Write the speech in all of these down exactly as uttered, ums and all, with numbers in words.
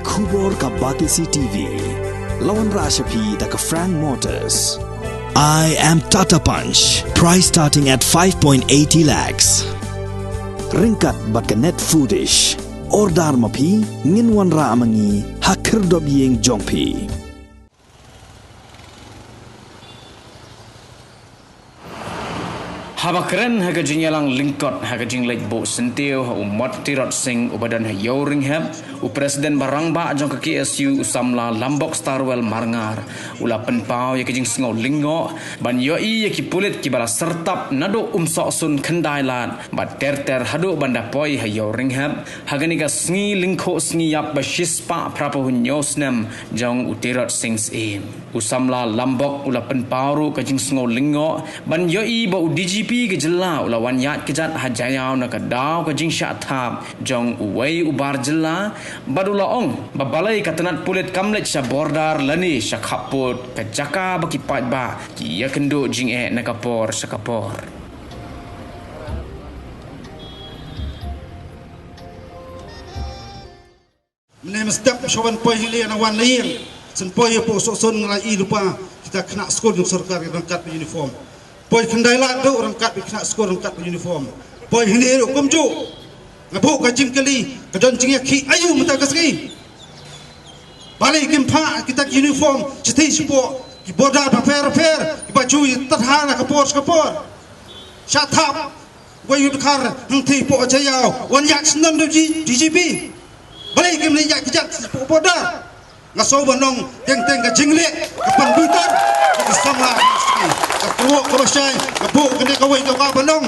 Khubor ka Batesi T V. La wanrah sha phi da ka Frank Motors. I am Tata Punch. Price starting at five point eighty lakhs. Ryngkat bad ka Net Foodish. Order ma phi, ngin wanrah ma ngi ha khyrdop ïing jong phi. Haba kren ha ka jingïalang lyngkot ha ka jingleit buh syntiew ha u Mot Tirot Sing uba don ha Ïew Rynghep, u President ba rangbah jong ka K S U, u samla Lambok Starwell Marngar, u la pynpaw ïa ka jingsngew lyngngoh ban ïohi ïa ki pulit kiba la syrtap naduh Umsohsun, Khyndailad bad ter ter haduh ban da poi ha Ïew Rynghep ha kane ka sngi lyngkhuh sngi ïap ba shispah phraphew hynñiew snem jong u Tirot Sing Syiem. U samla Lambok u la pynpaw ruh ka jingsngew lyngngoh ban ïohi ba u D G P ka jylla u la wan ïaid kjat ha Jaïaw na ka daw ka jingshah thap jong uwei u bar jylla, bad u la ong ba balei ka tnat pulit kam leit sha border lane sha khappud, ka jaka ba ki paidbah ki ïakynduh jingeh na ka por sha ka por. Mynne mynstep sha wan poi hi lei na wan na ïing. Shen poi hapoh Sohsun nga la i lypa kita khynnah skul jong sorkar ryngkat bad uniform. Poi Khyndailad ruh ryngkat bad khynnah skul ryngkat bad uniform. Poi hangne ruh kumjuh. Nga buh ka jingkylli, ka don jingïakhih aïu mynta ka sngi. Balei kim phah kita ki uniform shathie shapoh ki border bapher bapher kiba ju ïa tyrha na ka por sha ka por. Shah thap. Wei u dkhar hangthie hapoh Jaïaw wan ïaid sngewdon da u D G P. Balei kim leit ïaid kjat hapoh border? Nga sngew ban ong teng teng ka jingleh ka pynbitar ïa ki samla. Ka kyrwoh kaba shai nga buh kane kawei ka ba ban ong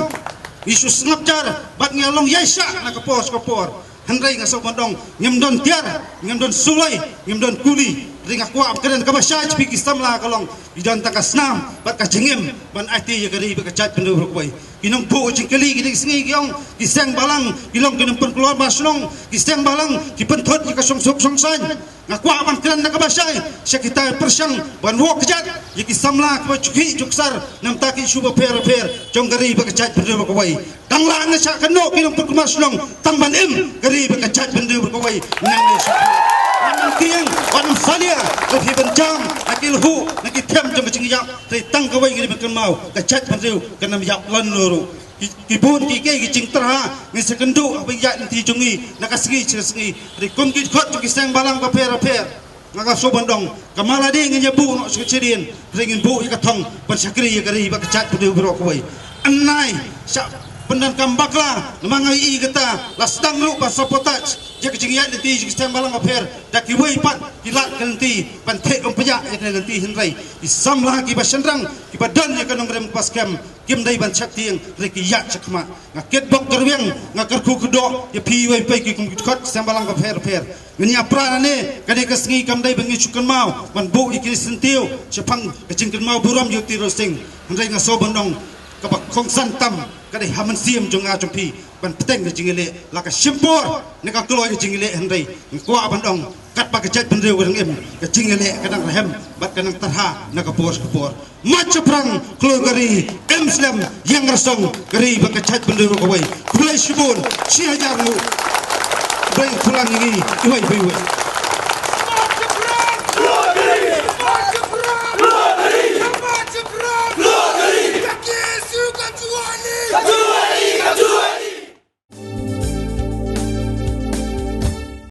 ngi shu sngap jar bad ngi long ïaishah na ka por sha ka por. Hynrei nga sngew ban ong ngim don tiar, ngim don suloi, ngim don kuli. Hynrei nga kwah ban kren kaba shai sha phi ki samla ka long ngi don tang ka snam bad ka jingim ban aiti ïa ka ri bad ka jaitbynriew baroh kawei. Ki nongbuh jingkylli kine ki sngi ki ong ki seng balang ki long ki nongpynkulmar shnong, ki seng balang ki pynthut ïa ka shongsuk shongsaiñ. Nga kwah ban kren da kaba shai sha kita ki pyrshang ban wad kjat ïa ki samla kiba ju khih ju ksar na bynta ki issue bapher bapher jong ka ri bad ka jaitbynriew baroh kawei. Tang la nga shah kynnoh ki nongpynkulmar shnong tang ban im ka ri bad ka jaitbynriew baroh kawei. Nang ne shu wan nang tieng wan nang salia ka phi ban jam na ki lhuh na ki them jong ka jingïap. Te tang kawei ngi dei ban kynmaw ka jaitbynriew kan ym ïap lano ruh. Ki, ki bun kiei kiei ki jingtyrha ngin sa kynduh haba ïaid lynti jong ngi na ka sngi sha ka sngi. Hynrei kum ki dkhot jong ki seng balang bapher bapher, nga ka sngew ban ong ka mala dei ngin ïa buh noh sha ka syriem, hynrei ngin buh ïa ka thong ban shakri ïa ka ri bad ka jaitbynriew baroh kawei. Hynrei sha pyndonkam bakla namar nga ïohi kata la sdang ruh ban sabotage ïa ka jingïaid lynti jong ki seng balang bapher da kiwei pat ki lad ka lynti ban theh kum pynïaid ïa ka lynti, hynrei ki samla kiba shynrang kiba don ïa ka nongrim kaba skhem kim dei ban sheptieng, hynrei ki ïaid shakhmat. Nga kitbok kyrwiang, nga kyrkhu kyrdoh ïa phi iwei pa iwei ki kum ki dkhot ki seng balang bapher bapher. Ngin ïa pra nangne, kane ka sngi kam dei ba ngin shu kynmaw ban buh ïa ki syntiew shaphang ka jingkynmaw burom ïa u Tirot Sing. Hynrei nga sngew ban ong kaba kongsan tam ka dei ha mynsiem jong nga jong phi ban bteng ka jingïaleh, la ka shim por ne ka kloi ka jingïaleh, hynrei nga kwah ban ong katba ka jaitbynriew ka dang im, ka jingïaleh ka dang rhem bad ka dang tyrha na ka por sha ka por. Mat shaphrang, khlur ka ri, im slem, ïeng rasong ka ri bad ka jaitbynriew kawei. Khublei shibun, shi hajar nguh. Khublei, khublei ïa ngi iwei pa iwei.